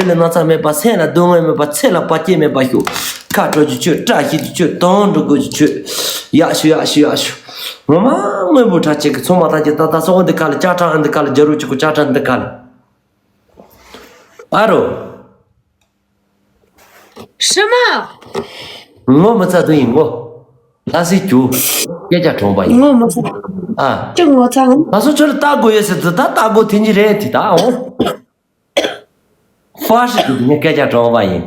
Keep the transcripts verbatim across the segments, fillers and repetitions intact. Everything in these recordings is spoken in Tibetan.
ལས་ན་ཚ་མེད་པ། སེམས་ལ་སྡུག་བསྔལ་མེད་པ། ཚེ་ལ་བར་ཆད་མེད་པ་ཤོག་ཁ་དྲོ་རྒྱུ་ཁྱོད། བཀྲ་ཤིས་རྒྱུ་ཁྱོད། དོན་འགྲུབ་དགོས་རྒྱུ་ཁྱོད། ཡག་ཤོག་ཡག་ཤོག་ཡག་ཤོག་ངོ་མ་སྔོན་པོ་གྲགས་ཅན་གྱི་ཚོང་མ་ཐམས་ཅད་ད་ལྟ་སོང་འདི་ག་ལ་ལྕགས་ཁྲ་འདི་ག་ལ་རྒྱ་རུ་ཅིག་གོ་ལྕགས་ཁྲ་འདི་ག་ལ། ཨ་རོ། ཧྲི་མ། ངོ་མི་ཚ་དུ་ཡིན་གོ། ལྷ་སའི་རྒྱུ། སྐད་ཆ་གྲོང་པ་ཡིན། ངོ་མི་ཚ། ཨ། ཅི་ངོ་ཚ་ང་། ང་ཚོ་ཁྱོད་ལ་ལྟ་དགོས་ཡོད་ཟེར་དུས་ད་ལྟ་དགོས་དེ་གཉིས་རེད་དེ་ད་འོ། ཧྥ་ཧྲི་གི་དེ་ངས་སྐད་ཆ་གྲོང་པ་ཡིན།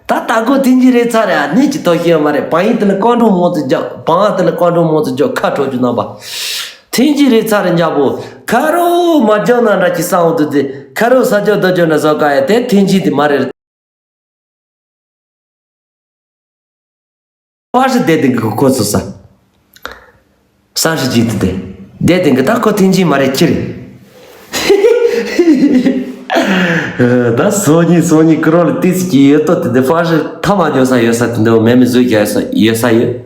ད་ལྟ་དགོས་དེ་གཉིས་རེད་ཚ་རེད་ཨ། གནས་ཀྱི་ལྟོ་ཤེས་ཡོད་མ་རེད། བང་ཡིག་དེ་ལ་ཀོང་ཀྲུང་མོ་ཚོ་རྒྱག་བང་ཡིག་དེ་ལ་ཀོང་ཀྲུང་མོ་ཚོ་རྒྱག་ཁ་དྲོ་རྒྱུ་རྣམ་པ། དེ་གཉིས་རེད་ཚ་རེད་འཇག་པོ། ཁ་རོ་མ་རྒྱག་ན་འདྲ་ཅི་སང་འོ་དུ་དེ་ཁ་རོ་ས་རྒྱག་རྡོ་རྒྱག་འདྲ་བཟོ་ག་ཡ་དེ་དེ་གཉིས་དེ་མ་རེད། ཧྥ་ཧྲི་བསྡད་དེ་གི་ཁོ་ཚོ་ས། ས་ཧྲི་ཅིག་ཏུ་བསྡད་བསྡད་དེ་གི་ད་ཁོ་ཐེན་ཅིག་མ་རེད་ཁྱི་རེད། ད་སོ་གཉིས་སོ་གཉིས་ཀི་རོ་ལ་ཏི་སི་ཅི་ཡོད་ཏོ་དེ་འདི་ཧྥ་ཧྲི་ཐ་མ་ཉོ་ས་ཡོད་ས་དེ་འདི་མེ་མེ་བཟོས་རྒྱག་ས་ཡོད་ས་ཡོད།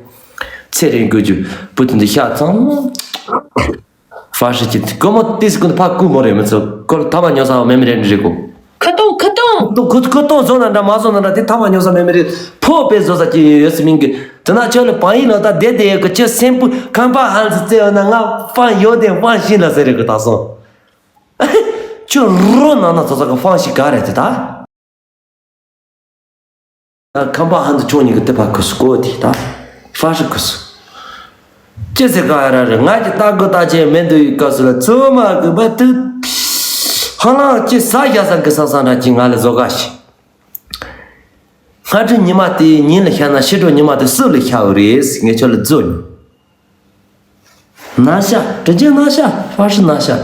ཚེ་རིང་དགོས་རྒྱུ་བུ་དེ་འདི་ཤ་ཚང་། ཧྥ་ཧྲི་ཅི་ཀོ་མོ་ཏི་སི་ཀུན་ཕ་ཀུ་མོ་རེད་མི་ཚོ་ཀོ་ལ་ཐ་མ་ཉོ་ས་མེ་མེ་རེད་འདྲི་གོ། ཁ་ཏོང་ཁ་ཏོང་། ཏོ་ཁུ་ཁུ་ཏོང་བཟོ་ན་འདྲ་མ་བཟོ་ན་འདྲ་དེ་ཐ་མ་ཉོ་ས་མེད་མེད་རེད། ཕོ་པའི་བཟོ་ས་ཅི་ཡོད་སི་མིང་གི། དེ་ན་ཁྱོད་ལ་བང་ཡིག་ལ་ད་བསྡད་བསྡད་ཡོད་གི་ཁྱོད་སེམས་པུ་ཁམ་པ་ཧན་སི་རྩེ་ཡོད་ན་ང་ཧྥང་ཡོད་དེ་ཧྥང་ཤིན་ལ་ཟེར་རེད་གི་ད་སོང་། ཁྱོད་རོ་ནང་ན་ཚོ་ཚ་གི་ཧྥང་ཤིན་ག་རེད་དེ་ད། ཁམ་པ་ཧན་དུ་ཁྱོད་གཉིས་ཀྱི་དེ་ཕ་ཁུ་སུ་གོ་དེ་ད་ཧྥ་ཧྲི་ཁུ་སུ། ཅི་ཟེར་ག་ཡ་ར་རེད། ང་གི་ལྟ་དགོས་ལྟ་ཆེན་མེད་འདུག་ཡི་སྐབས་སུ་ལ་ཚོད་མ་གི་བ་དུ། ཧ་ལང་ཅི་ས་རྒྱ་ས་གི་ས་ས་འདྲ་ཅི་ང་ལ་བཟོ་ག་ཤི། སྔ་དྲོ་ཉི་མ་དེ་ཉིན་ལ་ཤར་ན་ཕྱི་དྲོ་ཉི་མ་དེ་སུ་ལ་ཤར་བ་རེད་ངས་ཁྱོད་ལ་བཟོ་ནི། ན་ཤ་དྲི་ཅན་ན་ཤ་ཧྥ་ཧྲི་ན་ཤ།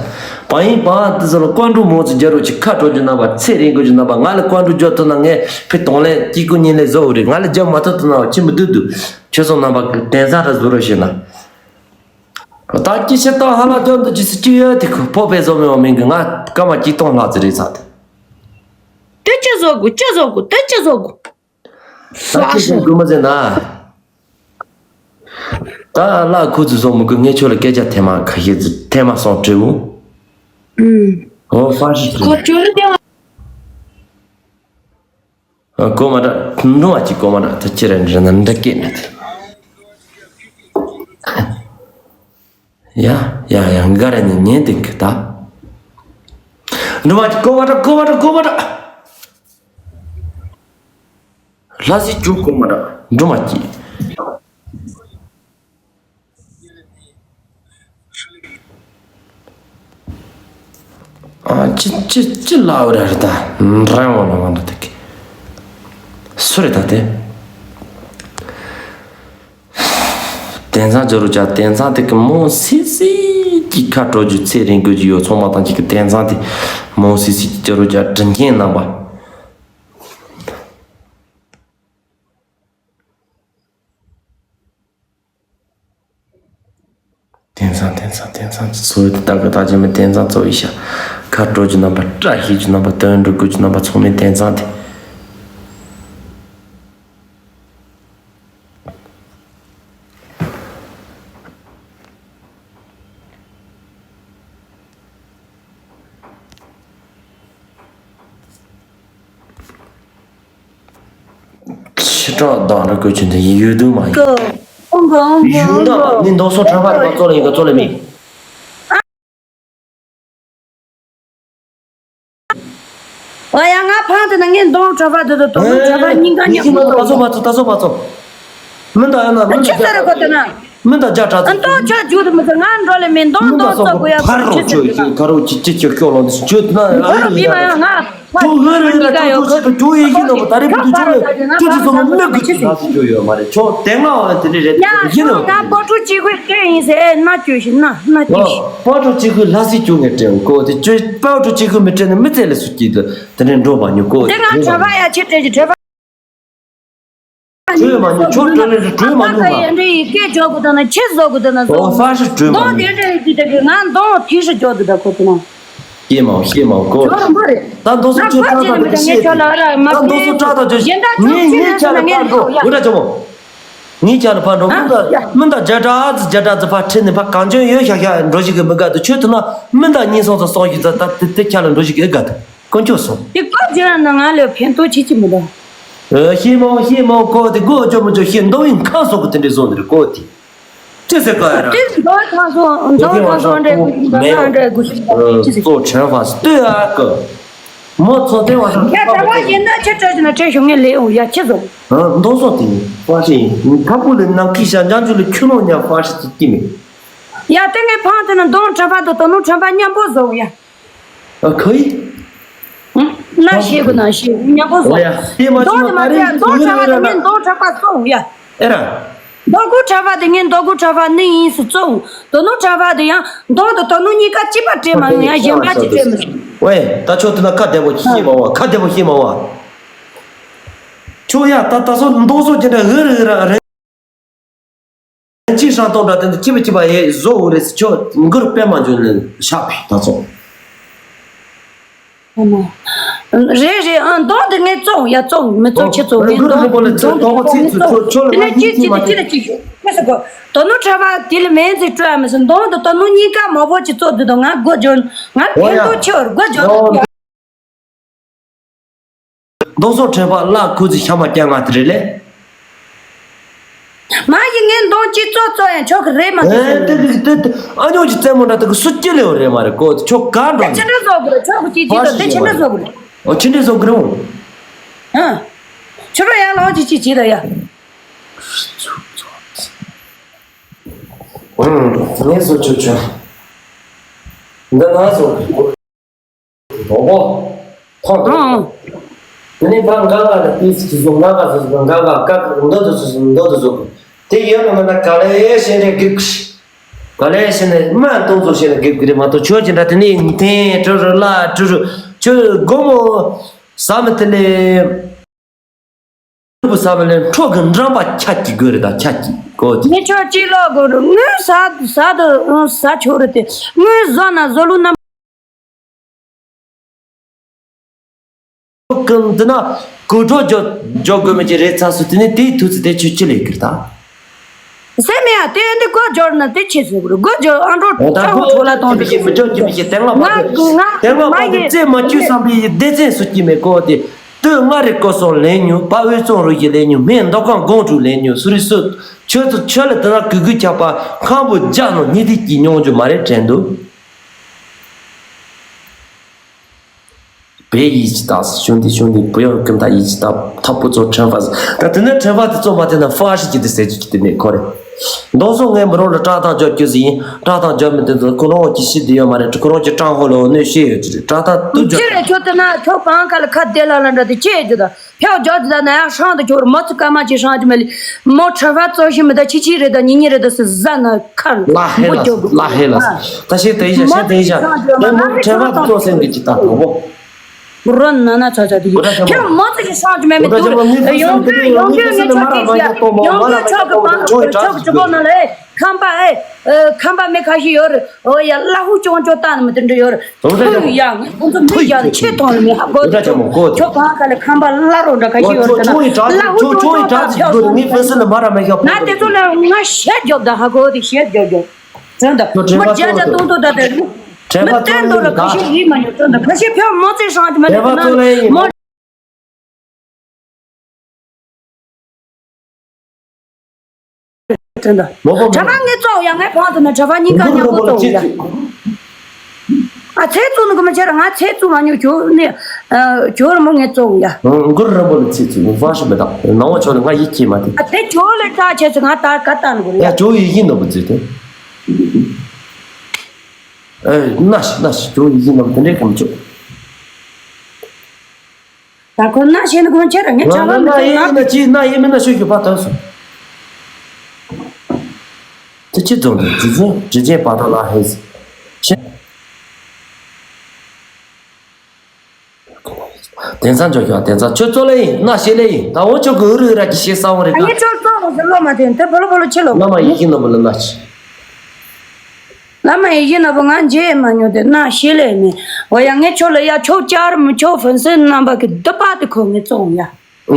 བ་ཡིན་བ་དུ་ཟེར་ལ་ཀོང་ཀྲུང་མོ་ཚོ་རྒྱ་རོ་ཅི་ཁ་དྲོ་རྒྱུ་རྣམ་པ་ཚེ་རིང་དགོས་རྒྱུ་རྣམ་པ་ང་ལ་ཀོང་ཀྲུང་རྒྱོ་ཐུབ་ན་ངས་ཕི་དོང་ལས་སྐྱིད་ཀུ་ཉིན་ལས་བཟོ་བ་རེད། ང་ལ་རྒྱབ་མ་ཐུབ་ཐུབ་ན་ཁྱིམ་མི་སྡུག་འདུག་ཁྱོད་ཚོ་རྣམ་པ་གི་དེང་སང་ར་བཟོ་རོགས་བྱེད་ན། ད་ཀྱི་ཤེ་ཏོ་ཧ་ལ་ཅོན་དུ་ཅི་སི་ཅི་ཡོད་དེ་ཁུ་ཕོ་པའི་བཟོ་མེད་བ་མིན་གི་ང་སྐར་མ་ཅི་གཏོང་ལྷག་ཙི་རེད་ཚ་དེ། དེ་ཅི་བཟོ་དགོས་ཅི་བཟོ་དགོས་དེ་ཅི་བཟོ་དགོས། ད་ཅི་བཟོ་དགོས་མ་ཟེར་ན། ད་ལ་ཁུ་ཚུ་བཟོ་མི་དགོས་ངས་ཁྱོད་ལ་སྐད་ཆ་ཐེངས་མ་ཁ་ཤས་ཚུ་ཐེངས་མ་སོང་དྲི་བོ། ཨོ་ཧྥ་ཤི་ཁོ་ཁྱོད་ལ་ཐེངས་མ། གོ་མ་འདྲ། འགྲོ་བ་ཅིག་གོ་མ་འདྲ་ད་ཅི་རེད་འདྲ་ན་འདྲ་སྐད་མེད། ཡ་ཡ་ཡ་འགའ་རེ་ནས་ཉན་དེ་གི་ད། འགྲོ་བ་ཅིག་གོ་མ་འདྲ་གོ་མ་འདྲ་གོ་མ་འདྲ། ལྷ་སའི་རྒྱུ་གོ་མ་འདྲ་འགྲོ་མ་སྐྱིད། ཨ་ཅི་ཅི་ཅི་ལའོ་ར་རེད་ད་འདྲ་འོ་ལ་མ་འདྲ་དེ་གི་སུ་རེད་ད་དེ། དེང་སང་ཇོ་རུ་ཅག་དེང་སང་དེ་གི་མོ་སི་སི་གི་ཁ་དྲོ་རྒྱུ་ཚེ་རིང་དགོས་རྒྱུ་ཡོད་ཚོང་མ་བཏང་གི་གི་དེང་སང་དེ་མོ་སི་སི་གི་ཇོ་རུ་ཅག་དྲིན་ཆེན་རྣམ་པ། དེང་སང་དེང་སང་དེང་སང་གཙོ་བོ་དེ་ལྟ་གི་ད་ཅི་མི་དེང་སང་གཙོ་བོ་ཡི་ཤ་ཁ་དྲོ་རྒྱུ་རྣམ་པ་བཀྲ་ཤིས་རྒྱུ་རྣམ་པ་དོན་འགྲུབ་དགོས་རྒྱུ་རྣམ་པ་ཚང་མས་དེང་སང་དེ། ཕྱི་དྲག་དང་ར་གོ་ཆུན་དེ་ཡི་ཡོད་དུ་མ་ཡིན། ཀོ་ཨོང་གོ་ཨོང་གོ་ཡུལ་ཨོང་ན་གོ། ནི་འདོགས་སོ་གྲྭ་པ་ར་གཙོ་ལ་ཡིན་ག་གཙོ་ལ་མིན། ཨ་ཡ་ང་ཕང་དེ་ན་ངས་འདོགས་གྲྭ་པ་དེ་དང་དོགས་མོ་གྲྭ་པ་གཉིས་ཀ་མཉམ་དུ་ད་ཚོ་མ་ཚོ་ད་ཚོ་མ་ཚོ། མི་འདའ་ཡ་ན་མི་འདའ་ཁྱོད་ས་ར་གོ་དེ་ན། མི་འདའ་རྒྱ་གྲགས་ཨ་ཚོ། འདོགས་ཆ་རྒྱུ་དེ་མི་ཚོ་ང་འགྲོ་ལེ་མིན་འདོགས་མི་འདའ་འདོགས་སོ་གོ་ཡ་ཕར་རོ་ཁྱོད་ཡི་ཁ་རོ་ཅི་ཅི་ཁྱོད་ཁྱོད་ལོ་འདི་ཁྱོད་ན་ཨ་རོ་མི་མ་ཡ་ང་ཁྱོད་ཧོ་རེ་རེ་ཁྱོད་ཁྱོད་ཁྱོད་ཡི་ཁྱི་ནོ་ད་རེ་བུ་ཁྱོད་ལ་ཁྱོད་ཅི་ཚོ་མི་མི་གི་ཅི་ལ་སུ་ཁྱོད་ཡོད་མ་རེད་ཁྱོད་དེ་ང་འོ་དེ་རེ་རེད་ཡ་ཡིན་ནོ། ང་པོ་ཁྲུ་གཅིག་ཁོས་སྐད་ཡིན་ཟེར་ན་ཁྱོད་ཤི་ན་ན་ཁྱོད་ཤི། པོ་ཁྲུ་གཅིག་ཁོས་ལྷ་སའི་ཁྱོད་ངས་སྤྲད་འོ་ཀོ་དེ་ཁྱོད་པོ་ཁྲུ་གཅིག་ཁོས་མི་སྤྲད་ན་མི་ཚེ་ལ་སུ་སྐྱིད་དེ་དེ་ནས་འགྲོ་མ་ཉོ་ཀོ་དེ་ང་གྲྭ་པ་ཡ་ཆེ་སྤྲད་ཀྱི་གྲྭ་པ། གྲོས་མ་ཉོ་ཁྱོད་གྲོས་ལས་གྲོས་མ་ཉོ་མ། འདྲ་ཡི་སྐད་འཇོག་དགོས་དང་ན་ཆེ་བཟོ་དགོས་དང་ན་བཟོ། ཨོ་ཧྥ་ཧྲི་གྲོས་མ་གདོང་ཉོ། དེ་འདྲ་ཡི་དེ་དེ་གི་ང་གདོང་དེ་ཧྲི་འཇོག་དུ་ད་ཁོ་དེ་ན། ཤེས་མ་ཤེས་མ་ཀོ། ཇོ་རང་པོ་རེད། ད་འདོགས་སོ་ཁྱོད་ཁ་ཁ་ད་ཤེས། ད་འདོགས་སོ་ཁྲག་ད་ཇོ་ཤེས། ངས་ངས་ཁྱོད་ལ་ཕར་འགྲོ་འུ་འདྲ་ཆོ་མོ། ངས་ཁྱོད་ལ་ཕར་འགྲོ་མི་འདའ་མི་འདའ་རྒྱ་གྲགས་ཨ་ཙི་རྒྱ་གྲགས་ཙི་ཕར་ཁྲིད་ནས་ཕར་གང་བྱོན་ཡོད་ཤག་ཤག་འགྲོ་ཞིག་གི་མི་དགའ་དུ་ཁྱོད་ཐུག་ན་མི་འདའ་གཉིས་སོང་ཙི་སོང་ཞིག་ཙི་ད་དེ་དེ་ཁྱོད་ལ་འགྲོ་ཞིག་གི་ཨེ་དགའ་དུ། དཀོན་མཆོག་གསུམ། དེ་བཀའ་བརྒྱུད་ན་ང་ལ་ཕན་ཐོགས་ཆེ་ཆེ་མི་འདུག་ཨ། ཤེས་མ་ཤེས་མ་གོ་དེ་གོ་ཅོ་མོ་ཅོ་ཤེས་མདོ་ཡིན་ཁ་སོག་གི་དེ་འདྲའི་བཟོ་འདིར་གོ་དེ། ཅི་ཟེར་ག་ཡ་ར། དེ་མདོ་ཁ་སོག་མདོ་ཁ་སོག་འདྲ་གོ་ཤེས་མདོ་ཁ་འདྲ་གོ་ཤེས་ཅི་ཟེར། གཙོ་ཆེན་ཕ་སྟོད་ཨ་ཀི། མོ་ཚོ་དེ་བ་ཧྲང་ཡ་ད་བ་ཡིན་ན་ཁྱེད་ཁྲོད་ཅི་ན་ཁྲེ་ཤོང་ངེ་ལེ་འུ་ཡ་ཁྱེད་ཚོ། ཨ། མདོ་སོག་དེ་ཕ་ཤི་ཡིན། ཁ་པུ་ལི་ནམ་ཁི་ཤ་འཇང་ཆུ་ལི་ཁྱུ་ནོ་ཉ་ཕ་ཤི་ཅི་ཀི་མི། ཡ་དེ་ངས་ཕང་དེ་ན་མདོ་ཁྲ་ཕ་དོ་དོ་ནུ་ཁྲ་ཕ་མཉམ་པོ་བཟོ་ཡ། ཨ། ཁོ་ཡི། ཨུ། ན་ཤེས་གོ་ན་ཤེས་མཉམ་པོ་བཟོ། ཨོ་ཡ། ཧེ་མ་ཅི་མདོ་མ་དེ་མ་ད་རེ་རེད། མདོ་ཁྲ་ཕ་དེ་ངས་མདོ་ཁྲ་ཕ་བཟོ་ཡ། ཨེ་ར། མདོ་དགུ་ཁྲ་ཕ་དེ་ངས་མདོ་དགུ་ཁྲ་ཕ་ནི་ཡིན་སུ་བཙོང་། དོ་ནུ་ཁྲ་ཕ་དེ་ཡང་མདོ་དང་དོ་ནུ་གཉིས་ཀ་གཅིག་པ་སྤྲད་མ་ཡོང་ཡང་གཞན་པ་གཅིག་སྤྲད་མི་སྲིད། ཝེ། ད་ཆོ་དེ་ན་ཁ་བདེ་པོ་ཤེས་མ་བ། ཁ་བདེ་པོ་ཤེས་མ་བ། ཆོ་ཡ་ད་ད་སོ་མདོ་སོ་ཅི་འདྲ་འུ་རུ་ར་རེད། ཅི་ཧྲང་གཏོང་འདྲ་དེ་འདི་ཅི་བི་ཅི་བ་ཡེ་བཟོ་འུ་རེ་སི་ཆོ་མགུར་པད་མ་འཇོན་ལེ་ཤག་པི་ད་ཚོ། རེད་རེད། ཨང་། གདོང་དེ་ངས་བཙོང་ཡ་བཙོང་མི་བཙོང་ཁྱེད་ཚོ་ངས་གདོང་དེ་བཙོང་། དེ་ནས་ཅི་ཅི་དེ་ཅི་ལ་ཅི་ཞུ་ཁྱེད་ཚོ་གོ། དོ་ནུ་ཁྲ་བ་དེ་ལ་མེན་ཟེར་སྤྲོད་ཡ་མི་སྲིད། གདོང་དེ་དོ་ནུ་གཉིས་ཀ་མ་བོ་ཅི་བཙོ་དུ་དང་ང་སྒོ་འཇོན་ང་ཕན་ཐོགས་ཆེ་བར་སྒོ་འཇོན། མདོ་སོག་ཁྲེ་པ་བླ་ཁུ་ཚི་ཤ་མ་སྐྱ་ང་དེ་རེད་ལེ། མ་ཡི་ངན་གདོང་ཅི་ཙོ་ཙོ་ཡང་ཆོག་གི་རེད་མ་ཨེ་ཏེ་གི་ཏེ་ཏེ་ཨ་ཉོ་ཅི་རྩེད་མོ་འདྲ་ཏེ་གི་སུ་སྐྱེ་ལེ་བ་རེད་མ་རེད་གོ་ཆོག་ག་འགྲོ་ཏེ་ཆི་འདྲ་བཟོ་གི་རེད་ཆོག་གི་ཅི་ཅི་དང་ཏེ་ཆི་འདྲ་བཟོ་གི་རེད། ཨོ་ཆི་འདྲ་བཟོ་གི་རེད་འོ། ཧ། ཆུ་རོ་ཡང་ལོང་ཅི་ཅི་ཅི་དང་ཡ། ཨུམ་ངས་བཟོ་ཆོག་ཆོག་འདི་ང་བཟོ་གི་རེད། དོག་པོ། ཐོག་ཏུ། ཨང་། དེ་ནས་ཕར་འགའ་འགའ་ལ་ཏིས་ཀྱི་བཟོ་འགའ་འགའ་བཟོ་འགའ་འགའ་ཀ་ཀ་མདོ་དུ་བཟོ་མདོ་དུ་བཟོ། དེ་ཡོད་ན་མ་ན་ག་ལེ་ཤེས་རེ་གི་གི། ག་ལེ་ཤེས་ནས་མ་གཏོང་བཟོ་ཤེས་ན་གི་གི་རེ་མ་གཏོགས་ཆོས་ཀྱི་འདྲ་དེ་ནས་ཐེན་ཀྲུ་རུ་ལ་ཀྲུ་རུ་ཆོས་སྒོ་མོ་ཟ་མི་དེ་ལས། བུ་ས་བ་ལས་འཕྲོ་གི་འགྲམ་པ་ཁྱ་ཀྱི་དགོས་རེད་ད་ཁྱ་ཀྱི་གོ་དེ། ངས་ཆོ་ཅི་ལོ་དགོས་རུ་ངོས་ས་ས་དུ་ས་ཆོ་རུ་དེ་ངོས་བཟོ་ན་བཟོ་ལུགས་རྣམས། ཀུན་འདི་ན་གོ་གྲོགས་འཇོག་འཇོག་དགོས་མི་ཅི་རེད་ཚ་སུ་དེ་ནས་དེའི་དུས་ཚོད་དེ་ཆོས་ཅི་ལས་ཀིར་ད། སེམས་ཡ་དེ་འདི་གོ་འཇོག་ན་དེ་ཆེ་ཟེར་དགོས་རུ་གོ་འཇོག་ཨ་འགྲོ་ད་ཁྲ་བོ་གོ་ཁྲོ་ལ་གཏོང་ཅི་དུས་མི་འཇོག་ཅི་མི་ཤེས་དེང་ལ་ང་ང་དེང་ལ་མ་དེ་རྩེད་མ་བཅུག་བསམ་པའི་སྡེ་ཚན་སུ་སྐྱིད་མེད་གོ་དེ། སྟོད་མངའ་རིས་སྐོར་སོགས་ལེན་མྱོང་། དཔའ་བོའི་རྩོམ་རིག་ཞིག་ལེན་མྱོང་། སྨད་མདོ་ཁམས་སྒང་དྲུག་ལེན་མྱོང་། སུ་རི་སུ་ཆོས་ཚོ་ཆོས་ལ་དེ་ན་གུ་གུ་ཁྱབ་པ་ཁམ་བུ་རྒྱ་ནོ་ཉི་ཐིག་གི་མྱོང་རྒྱུ་མ་རེད་དྲན་འདུག་བའི་ཡིད་ཀྱི་རྟགས་སུ་ཞུང་འདི་ཞུང་འདི་བུ་ཡོད་ཀུན་ད་ཡིད་ཀྱི་རྟགས་ཐབ་པོ་ཚོ་ཕྲན་ཕ་ཟི་ད་དེ་ནས་ཕྲན་ཕ་དེ་ཚོ་མ་དེ་ན་ཧྥ་ཤི་ཀྱི་དེ་ཟེར་རྒྱུ་ཀྱི་དེ་མེད་ཁོ་རེད། མདོ་སོགས་ངས་མི་རོགས་ལ་བཀྲག་མདངས་འཇོག་རྒྱུ་ཟིན་བཀྲག་མདངས་འཇོག་མི་དེ་ཚོ་ཁོ་རང་གི་ཤི་དེ་ཡོད་མ་རེད་ཁོ་རང་གི་སྤྲང་ཧོ་ལོ་གནོད་ཤེས་ཡོད་ཀྱི་རེད་བཀྲག་མདངས་དུ་འཇོག་ཅི་རེད་ཁྱོད་དེ་ན་ཁྱོད་པང་ཁ་ལ་ཁ་བདེ་ལ་ལ་འདྲ་དེ་ཅི་ཡོད་རྒྱུ་ད། ཕྱོགས་རྒྱག་རྒྱུ་ད་ན་ཡང་ཧྲང་དུ་ཁྱོར་མོ་ཚོ་སྐར་མ་ཅིག་ཧྲང་རྒྱུ་མེད་ལི། མོ་ཁྲ་བ་ཙོ་ཞིག་མི་ད་ཆི་ཆི་རེད་ད་ཉི་ཉི་རེད་ད་སི་ཟ་ན་ཁར་ལ་ཧེ་མོ་ལ་རྒྱག་དགོས། ལ་ཧེ་ལ་ད་ཤེས་དེ་ཡིན་ཤེས་དེ་ཡིན་ཤ་དེ་མོ་ཁྲ་བ་ཙོ་སེམས་ཀྱི་ཅི་ད་དོ་བོ། རོ་ན་ན་ཚ་ཚ་དེ་ཡིན་ཁྱོད་མོ་ཚོ་ཞིག་ཧྲང་རྒྱུ་མེད་མི་འདུག་ཡོང་རྒྱུ་ཡོང་རྒྱུ་ངས་ཆོག་གི་ཡ་ཡོང་རྒྱུ་ཆོག་གི་པང་ཆོག་གི་ཆོག་གི་ཆོག་གི་ན་ལེ། ཁམས་པ་ཨེ། ཁམས་པ་མི་ཁ་ཤས་ཡོད་རེད། ཨོ་ཡ་བླ་ཧུ་ཅོང་ཅོ་ཏང་མི་དེ་འདྲ་ཡོད་རེད། ཐུ་ཡ་ང་ཁོང་ཚོ་མི་ཡ་ཆེ་ཐོང་ལ་མི་ཧ་གོ་དེ་ཆོ་ཁོ་ཁྱོ་གང་ཁ་ལ་ཁམས་པ་བླ་རོ་འདྲ་ཁ་ཤས་ཡོད་རེད་ན་བླ་ཧུ་ཅོང་ཅོ་ཏང་ཕྱོགས་སོང་ང་དེ་ཚོ་ལ་ང་ཤད་རྒྱོབ་ད་ཧ་གོ་དེ་ཤད་རྒྱོབ་རྒྱོབ་ཚོན་ད་མ་ཇ་ཇ་ཏོང་ཏོ་ད་དེ་མི་བསྟན་དོ་ལ་ཁ་ཤས་ཡིན་མ་ཉོ་ཚོན་ད་ཁ་ཤས་ཕྱོགས་མོ་ཚེ་སང་དེ་མ་ནི་མོ། དྲན་ད། མོ་པ་གྲྭ་པ་ངས་བཙོག་ཡ་ངས་བང་དུ་ན་གྲྭ་པ་གཉིས་ཀ་མགུར་མཉམ་པོ་རིན་པོ་ལ་བཙོག་ཡ། ཅི་ཨ་ཚེ་བཙུགས་ནི་གི་མ་ཁྱེར་ང་ཚེ་བཙུགས་མ་མྱོང་ཁྱོད་ནི་ཨ་ཁྱོད་རི་མོ་ངས་བཙོག་ཡ། མགུར་རིན་པོ་ལ་ཚེ་བཙུགས་ནི་ཧྥ་ཤི་མི་དང་ནང་བ་ཆོག་ལ་ང་ཡིད་ཁྱེད་མ་དེ། ཨ་དེ་ཁྱོད་ལས་ཀྲག་ཆེ་ཚེ་ང་ད་ག་ལྟ་ནི་གི་ཡ་ཡ། ཁྱོད་ཡིད་ཀྱི་ནོར་བུ་བཙུགས་ཏེ། ཨེ་ན་ཤི་ན་ཤི་ཁྱོད་ཡིད་ཀྱི་ནོར་བུ་དེ་འདྲའི་གམ་ཆོག་ད་ཁོ་ན་ཤེས་ནི་ཁོ་ཁྱེད་རང་ངས་ང་ཆ་ལ་ང་མི་ན་ཡེ་ཡིན་ན་ཅི་ན་ཡེ་མིན་ན་ཤོད་ཤོད་པ་ཐོན་སོང་། དེ་ཅི་རྫོང་དུ་དྲི་ཆེན་དྲི་ཆེན་པ་ཐོ་ལ་ཧེ་ཟི་ཤེ། དེང་སང་འཇོག་ཤོག་དེང་སང་ཁྱོད་ཙོ་ལེ་ཡིན་ན་ཤེས་ལེ་ཡིན་ད་འོ་ཁྱོད་གི་ཨུ་རུ་ར་གི་ཤེས་ས་འོང་རེད་ད། ངས་ཁྱོད་ཙོ་ལོ་ཟེར་ལོ་མ་དེ་དེ་བོ་ལོ་བོ་ལོ་ཆེ་ལོ། བླ་མ་ཡེ་ཤེས་ནོར་བུ་ལ་ན་ཤི། བླ་མ་ཡིན་ན་བུ་ང་མཇལ་མ་མྱོང་དེ་ན་ཤེས་ལེ་མེད། འོ་ཡ་ངས་ཁྱོད་ལ་ཡ་ཁྱོད་བཅར་མི་ཁྱོད་ཕུན་སུམ་རྣམ་པ་གི་སྡུག་པ་དེ་ཁོ་ངས་བཙོང་ཡ།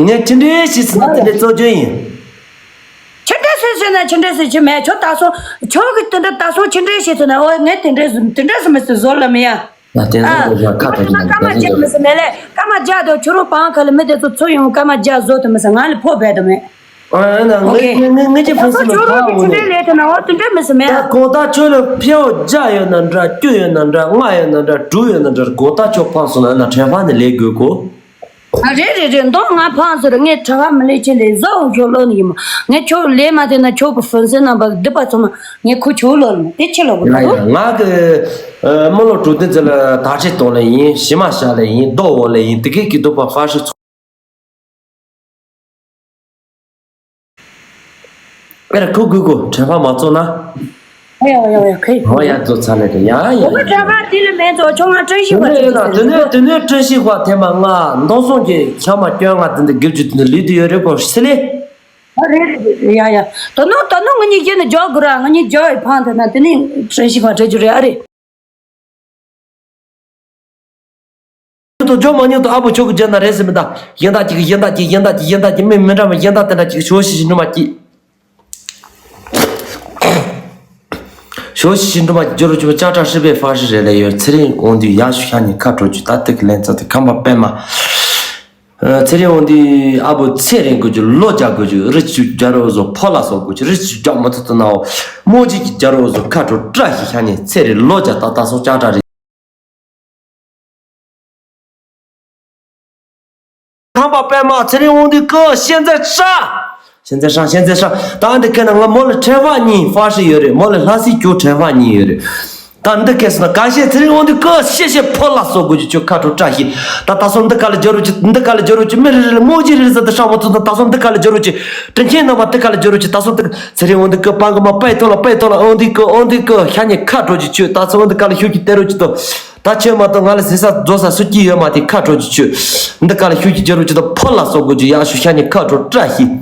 ངས་ཅི་འདྲའི་ཞིག་ཟིན་ན་དེ་འདྲའི་བཙོ་རྒྱུ་ཡིན། ཅི་འདྲའི་ཟིན་ཟིན་ན་ཅི་འདྲའི་ཟིན་གྱི་མེད་ཁྱོད་ད་སོ་ཁྱོད་ཀྱི་དེ་འདྲ་ད་སོ་ཅི་འདྲའི་ཞིག་ཟིན་ན་འོ་ངས་དེ་འདྲའི་ཟིན་དེ་འདྲའི་ཟིན་མི་ཟིན་བཟོ་ལ་མི་ཡ། ཡ་དེ་ཨ། ཚོ་ཡང་ཁ་ཁྲོ་རྒྱུ་ན་སྐར་མ་བརྒྱ་མི་ཟེར་མེད་ལེ། སྐར་མ་བརྒྱ་དང་ཁྱོད་རང་པང་ཁ་ལ་མི་དེ་ཚོ་ཚུར་ཡོང་སྐར་མ་བརྒྱ་བཟོ་དུ་མི་ཟེར། ང་ལ་ཕོ་བས་དུ་མེད། ཨ་ན་ཨོ་ངེ་ཁེ། ངེ་ངེ་ངེ་ཅི་ཕན་སོང་ན་ཁོ་ཁྱོད་རང་གི་ཕང་འོ་ནས། ཕྱི་འབྲེལ་ལས་དུ་ན་འོ་དུ་འདྲ་མི་ཟེར་མེད། ད་གོ་ད་ཁྱོད་ལ་ཕེའོ་བརྒྱ་ཡོད་ན་འདྲ། བཅུ་ཡོད་ན་འདྲ། ལྔ་ཡོད་ན་འདྲ། དྲུག་ཡོད་ན་འདྲ། གོ་ད་ཁྱོད་ཕང་སོང་ན་ན་ཁྲེ་ཕ་ནས་ལས་དགོས་གོ། ཨ་རེད་རེད་རེད། མདོ་ང་ཕང་ཟེར། ངས་གྲྭ་བ་མི་ལས་ཆེ་ལས་བཟའ་འོང་ཁྱོད་ལོ་ནི་ཡིན་མོ། ངས་ཁྱོད་ལས་མ་དེ་ན་ཁྱོད་ཀྱི་ཕུན་སེམས་རྣམ་པ་སྡུག་པ་ཚང་མ་ངས་ཁུ་ཁྱོད་ལོ་ནི་དེ་ཆེ་ལོ་གི་ཡ་ལོ། ཡ་ང་གི་ཨ་མི་ལོ་དྲུག་བདུན་ཙམ་ལ་དར་ཁྲིད་གཏོང་ལེ་ཡིན། ཞི་མ་བྱ་ལེ་ཡིན། རྡོ་འོ་ལེ་ཡིན། དེ་གས་ཀྱི་སྡུག་པ་ཧྥ་ཧྲི་ཚོ། ཨེ་ར་ཁུ་གུ་གུ་དྲན་པ་མ་བཙོ་ན། ཨ་ཡ་ཨ་ཡ་ཨ་ཡ་ཁེ། ཧོ་ཡ་བཙོ་ཚ་ལེ་རེད་ཡ་ཡ། འོ་དྲན་པ་དེ་ལ་མེད་ཚོ་ཆུང་ང་བཀྲ་ཤིས་དེ་པ་ནས་ཡིན་ན་དེ་ནས་དེ་ནས་བཀྲ་ཤིས་པ་ཐེངས་མ་ལྔ། མདོ་སོང་གི་ཤ་མ་སྐྱོན་ལྔ་དེ་འདི་དགེ་བཅུ་དེ་འདི་ལུས་དུ་ཡོད་རེད་གོ་སི་ལེ། ཨ་རེད་རེད་རེད་ཡ་ཡ། ད་ནོ་ད་ནོ་ང་གཉིས་ཀྱི་ནི་རྒྱག་དགོས་ར། ང་གཉིས་རྒྱག་ཡི་ཕང་དེ་ན་དེ་ནས་བཀྲ་ཤིས་པ་བྲལ་རྒྱུ་རེད། ཨ་རེད། ཉོ་དང་ཇོ་མ་ཉོ་དང་ཨ་བོ་ཆོག་གི་རྒྱ་ན་རེད་ཟེར་མི་ད། གཞན་དག་ཅིག་གཞན་དག་ཅིག་གཞན་དག་ཅིག་གཞན་དག་ཅིག་མི་མི་འདྲ་བ་གཞན་དག་དེ་འདྲ་ཅིག་ཞོ་ཤི་ཤི་འགྲོ་མ་སྐྱིད། ཞོ་ཤི་ཤི་འགྲོ་མ་སྐྱིད་རོ་ཆུ་ཅ་ཀྲ་ཧྲི་པའི་ཧྥ་ཤི་རེད་ལེ་ཡོད། ཚེ་རིང་འོང་དུས་ཡག་ཤོས་ཤ་ཉེ་ཁ་དྲོ་ཆུ་ད་ཏིག་ལན་ཚ་དེ་ཁམས་པ་པད་མ། ཚེ་རིང་འོང་དུས་ཨ་བོ་ཚེ་རིང་དགོས་རྒྱུ་ལོ་བརྒྱ་དགོས་རྒྱུ་རི་ཆུ་རྒྱ་རོ་བཟོ་ཕོ་ལ་སོགས་དགོས་རྒྱུ་རི་ཆུ་རྒྱ་མ་ཐུབ་ཐུབ་ནའོ། མོ་གཅིག་གི་རྒྱ་རོ་བཟོ་ཁ་དྲོ་བཀྲ་ཤིས་ཤ་ཉེ་ཚེ་རིང་ལོ་བརྒྱ་ད་ད་སོགས་ཅ་ཀྲ་རེད། ཁམས་པ་པད་མ་ཚེ་རིང་དབང་འདུས་ཀི་ཤེས་མཛད་ཧྲ། ཤེས་མཛད་ཧྲ་ཤེས་མཛད་ཧྲ། ད་འདི་ཁ་ན་ང་མོ་ལ་ཁྲེལ་བ་གཉིས་ཧྥ་ཧྲི་ཡོད་རེད། མོ་ལ་ལྷ་སའི་ཇོ་ཁྲེལ་བ་གཉིས་ཡོད་རེད། ད་འདི་ཁ་སོང་ན་ག་ཤེད་ཚེ་རིང་དབང་འདུས་ཀི་ཤེས་ཤེས་ཕོ་ལ་སོགས་དགོས་ཀྱི་ཁྱོད་ཁ་དྲོ་བཀྲ་ཤིས། ད་ད་སོང་འདི་ག་ལ་འབྱོར་རོ་ཅི་འདི་ག་ལ་འབྱོར་རོ་ཅི་མི་རེ་རེ་ལ་མོ་གཅིག་རེ་རེ་ཟ་ད་ཧྲ་མོ་ཚོ་ད་ད་སོང་འདི་ག་ལ་འབྱོར་རོ་ཅི། དྲིན་ཆེན་རྣམ་པ་འདི་ག་ལ་འབྱོར་རོ་ཅི་ད་སོང་འདི་ཚེ་རིང་དབང་འདུས་ཀི་པང་གི་མ་པའི་ཐོག་ལ་པའི་ཐོག་ལ་དབང་འདུས་ཀི་དབང་འདུས་ཀི་ཤ་ཉེ་ཁ་དྲོ་ཅི་ཁྱོད་ད་སོང་འདི་ག་ལ་ཤུགས་ཀྱི་སྟེར་རོ་ཅི་ཏོ། ད་ཁྱོད་མ་གཏོགས་ང་ལ་ཟེར་ས་རྫོགས་ས་སུ་སྐྱིད་ཡོད་མ་དེ་ཁ་དྲོ་ཅི་ཁྱོད། འདི་ག་ལ་ཤུགས་ཀྱི་རྒྱལ་རོ་ཅི་དང་ཕོ་ལ་སོགས་དགོས་ཀྱི་ཡག་ཤུ་ཤ་ཉེ་ཁ་དྲོ་བཀྲ་ཤིས།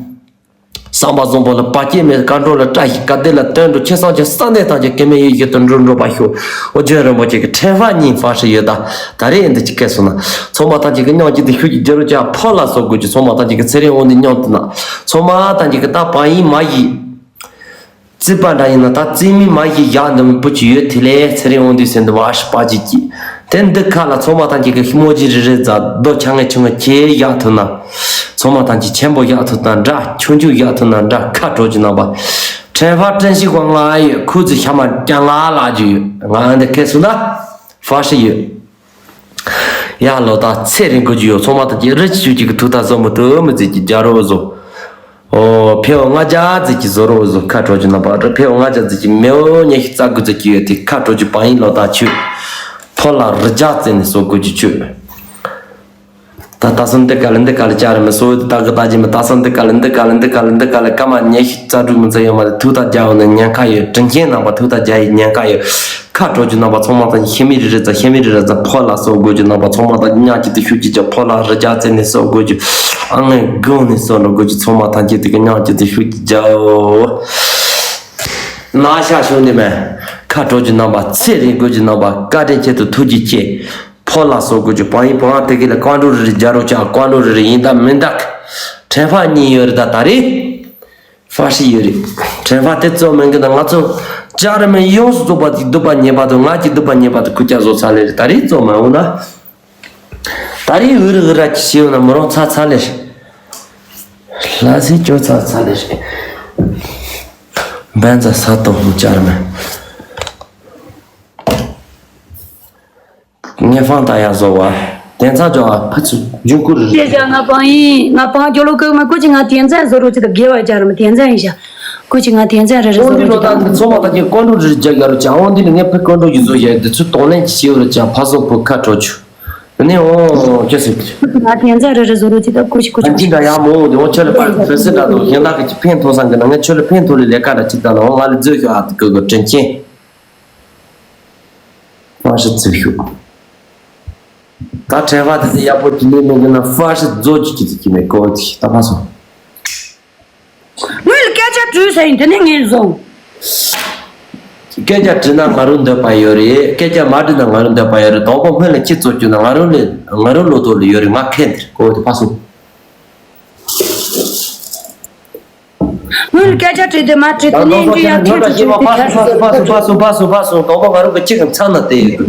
བསམ་པ་བཟང་པོ་ལ་བ་སྐྱེས་མེད་དཀའ་འགྲོ་ལ་བཀྲ་ཤིས་དཀའ་སྡུག་ལ་བརྟེན་འགྲོ་ཁྱེད་སངས་རྒྱས་བསམ་གཏན་ཐམས་ཅད་སྐལ་མེད་ཡེ་ཤེས་དུ་འགྲོ་འགྲོ་བ་ཤོག་ཨོ་རྒྱན་རིན་པོ་ཆེ་གི་ཕྲེང་བ་གཉིས་ཕར་ཧྲི་ཡོད་ད། ད་རེས་འདི་ཅི་སྐད་སོང་ན་ཚང་མ་ཐམས་ཅད་ཀྱི་མྱང་ཅི་དེ་ཤུགས་ཀྱི་རྒྱལ་རོ་ཅི་ཕོ་ལ་སོགས་དགོས་ཀྱི་ཚང་མ་ཐམས་ཅད་ཀྱི་ཚེ་རིང་དབང་འདུས་མྱང་དུ་ན་ཚང་མ་ཐམས་ཅད་ཀྱི་ད་བང་ཡིན་མ་ཡིན། རྩིས་པ་འདྲ་ཡིན་ན་ད་རྩིས་མི་མ་ཡི་ཡག་འདི་མི་བུ་ཅི་ཡོད་དེ་ལས་ཚེ་རིང་དབང་འདུས་ཟེར་འདི་མ་ཨ་ཤི་པ་ཅིག་གིས་དེ་འདི་ཁ་ལ་ཚང་མ་ཐམས་ཅད་ཀྱི་ཧི་མོ་ཅི་རི་རི་ཛ་རྡོ་ཆ་ངེ་ཆུ་ངེ་ཁྱེད་ཡག་ཐུབ་ན། ཚང་མ་ཐམས་ཅད་ཆེན་པོ་ཡག་ཐུབ་ན་འདྲ་ཆུང་ཆུང་ཡག་ཐུབ་ན་འདྲ་ཁ་དྲོ་ཅི་ན་པ། ཕྲེང་བ་བཀྲ་ཤིས་པ་ང་ཡོད་ཁུ་ཚི་ཤ་མ་ཀྱང་ང་ལ་ཅི་ཡོད་ང་འདི་ཁེ་སུ་ན་ཧྥ་ཤི་ཡོད། ཡ་ལོ་ད་ཚེ་རིང་དགོས་ཀྱི་ཡོད་ཚང་མ་ད་ཀྱི་རི་ཆུ་ཅིག་གི་ཐུག་ད་བཟོ་མི་ཐུབ་མི་ཚེ་ཀྱི་རྒྱ་རོ་བཟོ། ཨོ་ཕེའོ་ལྔ་བརྒྱ་ཙི་ཀྱི་བཟོ་རོ་བཟོ་ཁ་དྲོ་ཀྱི་ན་པ་རི་ཕེའོ་ལྔ་བརྒྱ་ཙི་ཀྱི་མེའོ་ཉེ་ཤི་རྩ་དགུ་ཙི་ཀྱི་ཡོད་དེ་ཁ་དྲོ་ཀྱི་པ་ཡིན་ལོ་ད་ཆུ། ཕོ་ལ་རི་རྒྱ་ཙི་ནི་བཟོ་དགོས་ཀྱི་ཆུ། ད་ད་སོ་འདི་ག་ལ་འདི་ག་ལ་ཅར་མི་སོ་ད་གི་ད་ཅི་མི་ད་སོ་འདི་ག་ལ་འདི་ག་ལ་འདི་ག་ལ་འདི་ག་ལ་ཀ་མ་ཉེ་ཤི་རྩ་དྲུག་མི་ཚེ་ཡོད་མ་རེད་ཐུག་ད་རྒྱ་འོ་ནི་ཉེན་ཁ་ཡོད་དྲིན་ཆེན་རྣམ་པ་ཐུག་ད་རྒྱ་ཡི་ཉེན་ཁ་ཡོད། ཁ་དྲོ་རྒྱུ་རྣམ་པ་ཚང་མ་དང་ཤེས་མི་རེ་རེ་ཙམ་ཤེས་མི་རེ་རེ་ཙམ་ཕོ་ལ་སོགས་དགོས་རྒྱུ་རྣམ་པ་ཚང་མ་དང་ཉག་གཅིག་ཏུ་ཤུགས་གཅིག་ཀྱང་ཕོ་ལ་རི་རྒྱ་རྩེ་ནས་སོགས་དགོས་རྒྱུ་ཨ་ངའི་དགོངས་ནས་སོགས་འགྲོ་དགོས་རྒྱུ་ཚང་མ་ཐམས་ཅད་དེ་ག་ཉག་གཅིག་ཏུ་ཤུགས་གཅིག་རྒྱའོ། ན་ཤ་ཤོང་ནས་མེད། ཁ་དྲོ་རྒྱུ་རྣམ་པ་ཚེ་རིང་དགོས་རྒྱུ་རྣམ་པ་བཀའ་དྲིན་ཆེད་དུ་ཐུགས་རྗེ་ཆེ། ཕོ་ལ་སོགས་དགོས་རྒྱུ་བང་ཡིན་བང་དེ་ག་ལ་བཀའ་འགྲོ་རེ་རེ་རྒྱ་རོ་ཅག་བཀའ་འགྲོ་རེ་རེ་ཡིན་ད་མིན་ད། ཕྲེང་བ་གཉིས་ཡོད་རེད་ད་ད་རེད། ཧྥ་ཧྲི་ཡོད་རེད། ཕྲེང་བ་དེ་གཙོ་མིན་གི་ན་ང་ཚོ་ཅག་རེ་མིན་ཡོངས་སུ་རྫོགས་པ་དེ་སྡུག་པ་ཉེས་པ་དང་ང་གི་སྡུག་པ་ཉེས་པ་དེ་ཁུ་ཅག་བཟོ་ཚར་ལེ་རེད་ད་རེས་གཙོ་མ་འོང་ན། ད་རེས་འུ་རི་འུ་ར་གི་ཤེས་འོང་ན་མི་རུང་ཚ་ཚ་ལེ་རེད། ལྷ་སའི་ཅོ་ཚ་ཚ་ལེ་རེད། འབན་ཚ་ས་དོ་ཧུ་ཅག་རེ་མིན། ངས་ཧྥང་ཏ་ཡ་བཟོ་བ། དེ་ཚ་ཇོ་བ་ཕ་ཚུ་ཇུན་ཀུ་རི་རི། དེ་ང་པང་ཡིན་ང་པང་ཇོ་ལོ་ཀི་མ་ཀུ་ཅི་ང་དེ་ཚ་བཟོ་རོ་ཅི་ད་དགེ་བ་ཅར་མ་དེ་ཚ་ཡིན་ཤ། ཀུ་ཅི་ང་དེ་ཚ་རེ་རེ་བཟོ་རོ་ཅི་ད། ཚོ་མ་ད་ཀྱི་ཀོན་ཀྲུ་རི་རྒྱ་ག་རུ་ཅང་འོང་འདི་ནི་ངས་ཕི་ཀོན་ཀྲུ་ཡི་བཟོ་ཡ་འདི་ཚུ་གཏོང་ལེན་གྱི་ཤེས་རུ་ཅང་ཕ་སོ་ཕུ་ཁ་གྲོ་ཆུ། དེ་ནས་འོང་ཅི་སི། ང་དེ་ཚ་རེ་རེ་བཟོ་རོ་ཅི་ད་ཀུ་ཅི་ཀུ་ཅི་ཀུ་ཅི། འདི་འདྲ་ཡ་མོ་འོང་འདི་འོང་ཁྱོད་ལ་པར་ཕེ་སི་འདྲ་དང་ཧེན་ལག་གི་ཕན་ཐོགས་སང་གི་ན་ངས་ཁྱོད་ལ་ཕན་ཐོགས་ལས་ལས་ཀ་འདྲ་ཅི་ད་ལ་འོང་ང་ལ་བཟོས་ཤོག་ཨ་ཏི་ཀུ་ཀུ་དྲིན་ཆེན། ཧྥ་ཤི་ཙི་ཤུ། ད་ཕྲེང་བ་དེ་ཚོ་ཡག་པོ་ཅི་ལས་མེད་གི་ན་ཧྥ་ཤི་རྫོ་ཅི་ཅི་ཅི་མེད་གོ་ཅི་ད་ཕ་སོང་། ངོས་ལ་སྐད་ཆ་དྲིས་ས་ཡིན་དེ་ནས་ངས་བཟུང་། སྐད་ཆ་དྲིས་ན་ང་རང་འདོད་པ་ཡོད་རེད། སྐད་ཆ་མ་དྲིས་ན་ང་རང་འདོད་པ་ཡོད་རེད། དང་པོ་སྔོན་ལ་ཁྱི་ཚོ་བཅུག་ན་ང་རང་ལས་ང་རང་ལོ་ཏོག་ལ་ཡོད་རེད། ང་ཁེན་དེ་རེད་གོ་དེ་ཕ་སོང་། སྔོན་སྐད་ཆ་དྲིས་དེ་མ་དྲིས་དེ་ནས་འདི་ཡང་ཁྱེད་ཚོ་ཅིག་དེ་ཁ་ཕ་སུ་ཕ་སུ་ཕ་སུ་ཕ་སུ་ཕ་སུ་དང་པོ་ང་རང་གི་ཁྱི་གི་མཚན་ན་དེ་ཡོད།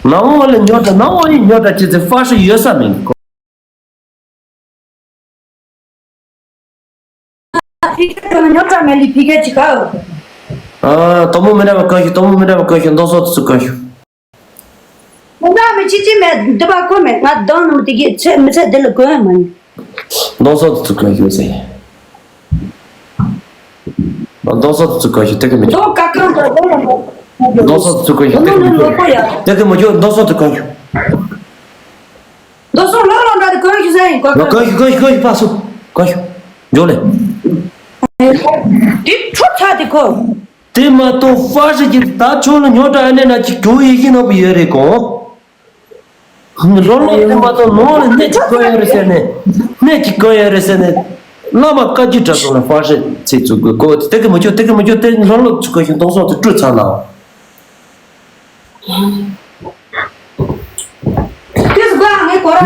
ནང་འོག་ལ་ཉོ་དྲ་ནང་འོག་ཡིན་ཉོ་དྲ་ཅི་ཚེ་ཧྥ་ཧྲི་ཡོད་ས་མིན། ཕི་ཁ་ཁྱོད་ལ་ཉོ་དྲ་མེད་ལི་ཕི་ཁ་ཅི་ག་ཨ། དོ་མོ་མི་འདྲ་བ་གང་ཞིག་དོ་མོ་མི་འདྲ་བ་གང་ཞིག་འདོགས་སོགས་དུ་གང་ཞིག་མི་འདྲ་མི་ཅི་ཅི་མེད་འདི་པ་ཁོ་མེད་ང་གདོང་ནང་དེ་གི་ཚེ་མི་ཚེ་འདི་ལ་གོན་མ་ནི། འདོགས་སོགས་དུ་གང་ཞིག་ཟེར། འདོགས་སོགས་དུ་གང་ཞིག་དེ་གི་མི་ཅི། འདོགས་ཀ་ཀང་དང་འདོགས་ལ་འདོགས། འདོགས་སོགས་དུ་གང་ཞིག་དེ་གི་མི་ཅི། དེ་གི་མི་ཅི་འདོགས་སོགས་དུ་གང་ཞིག་མདོ་སོང་ལོ་ལོ་འདྲ་དེ་གོན་ཞུ་ས་ཡིན་གོ་གོན་ཞུ་གོན་ཞུ་གོན་ཞུ་ཕ་སུ་གོན་ཞུ་འཇོག་ལེ། དེ་ཁྲོ་ཚ་དེ་གོ་དེ་མ་གཏོགས་ཧྥ་ཧྲི་གི་ད་ཆོ་ལ་ཉོ་དྲ་ཨ་ནེ་ན་ཅིག་གྱོ་ཡི་གི་ནོ་བུ་ཡོད་རེད་གོ་ལོ་ལོ་དེ་མ་གཏོགས་ནོ་ལ་གནས་ཅིག་གོན་ཡོད་རེད་ཟེར་ནས་གནས་ཅིག་གོན་ཡོད་རེད་ཟེར་ནས་བླ་མ་བཀའ་བརྒྱུད་འདྲ་སོང་ལ་ཧྥ་ཧྲི་ཚེ་ཚུ་གོ་གོ་དེ་གི་མ་ཁྱོ་དེ་གི་མ་ཁྱོ་དེ་ལོ་ལོ་ཚུ་གོན་ཞུ་གཏོང་སོང་དུ་སྤྲུལ་ཚར་ལ། དུས་